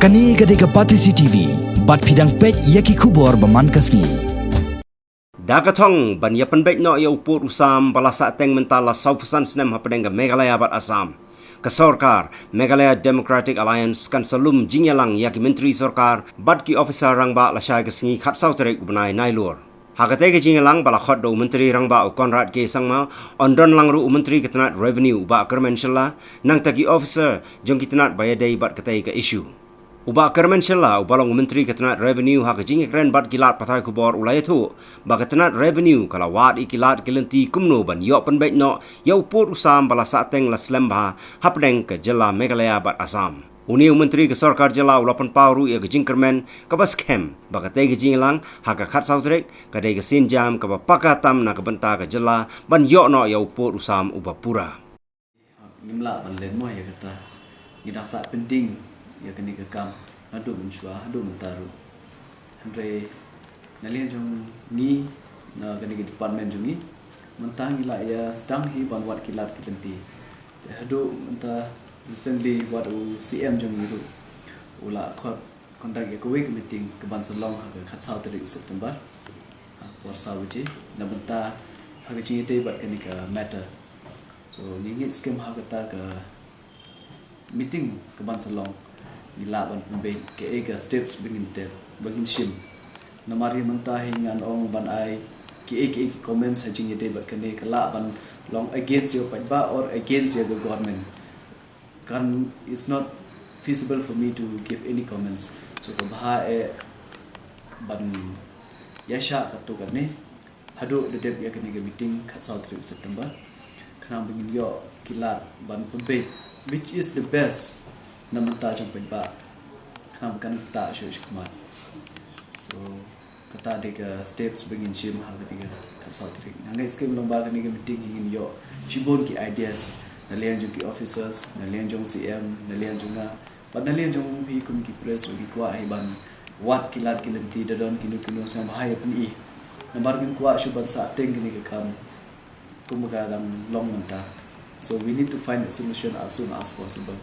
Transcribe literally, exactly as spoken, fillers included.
Kane ka dei ka Batesi T V, bad phi dang peit ïa ki khubor ba man ka sngi. Da ka thong ban ïa pynbeit noh ïa u pud u sam ba la sahteng mynta la sawphew san snem hapdeng ka Meghalaya bad Assam, ka sorkar Meghalaya Democratic Alliance kan sa lum jingïalang ïa ki myntri sorkar bad ki officer rangbah lashai ka sngi khatsaw tarik u bnai Nailur. Ha katei ka jingïalang ba la khot da u Myntri Rangbah u Conrad K Sangma, yn don lang ruh u Myntri ka tnat Revenue u Bah Kyrmen Shylla, nangta ki officer jong ki tnat ba ïadei bad katei ka issue. U Bah Kyrmen Shylla uba long u Myntri ka tnat Revenue ha ka jingïakren bad ki lad pathai khubor u la ïathuh ba ka tnat Revenue ka la wad ïa ki lad ki lynti kumno ban ïoh pynbeit noh ïa u pud u sam ba la sahteng la slem bha hapdeng ka jylla Meghalaya bad Assam. Une u Myntri ka sorkar jylla u la pynpaw ruh ïa ka jingkyrmen kaba skhem ba katei ka jingïalang ha ka khatsaw tarik ka dei ka sienjam kaba paka tam na ka bynta ka jylla ban ïoh noh ïa u pud u sam uba pura. Ngim lah ban len mo ïa kata. Ngi dang sah pending ïa kane ka kam naduh mynshuwa haduh mynta ruh. Hynrei na liang jong ngi, na kane ka department jong ngi, mynta ngi lah ïa sdang hi ban wad ki lad ki lynti. Te haduh mynta, recently wat u C M jong ngi ruh u la khot conduct ïa kawei ka meeting kaban sa long ha ka khatsaw tarik u September, ha por saw baje, na bynta ha ka jingïadei bad kane ka matter. So ngi ngeit skhem ha kata ka meeting kaban sa long ngi lah ban pynbeit kaei ka steps ba ngin tep, ba ngin shim. Namar ïa mynta hi ngan ong ban ai kiei kiei ki comments ha jingïadei bad kane ka lah ban long against ïa u paidbah or against ïa ka government. Kan, it's not feasible for me to give any comments. So ka bha eh ban ïaishah katto katne haduh da dep ïa kane ka meeting khatsaw tarik September, khnang ba ngin ïoh ki lad ban pynbeit which is the best na bynta jong paidbah, khnang ba kan ktah shuh sha khmat. So kata dei ka steps ba ngin shim ha kane ka khatsaw tarik. Nga ngeit skhem long ba kane ka meeting hi ngin ïoh shibun ki ideas na liang jong ki officers, na liang jong C M, na liang jong nga, bad na liang jong phi kum ki press ruh ngi kwah hi ban wad ki lad ki lynti, da don kino kino sngewbha ïa pyni. Namar ngim kwah shuh ban sahteng kane ka kam kumba ka dang long mynta. So we need to find a solution as soon as possible.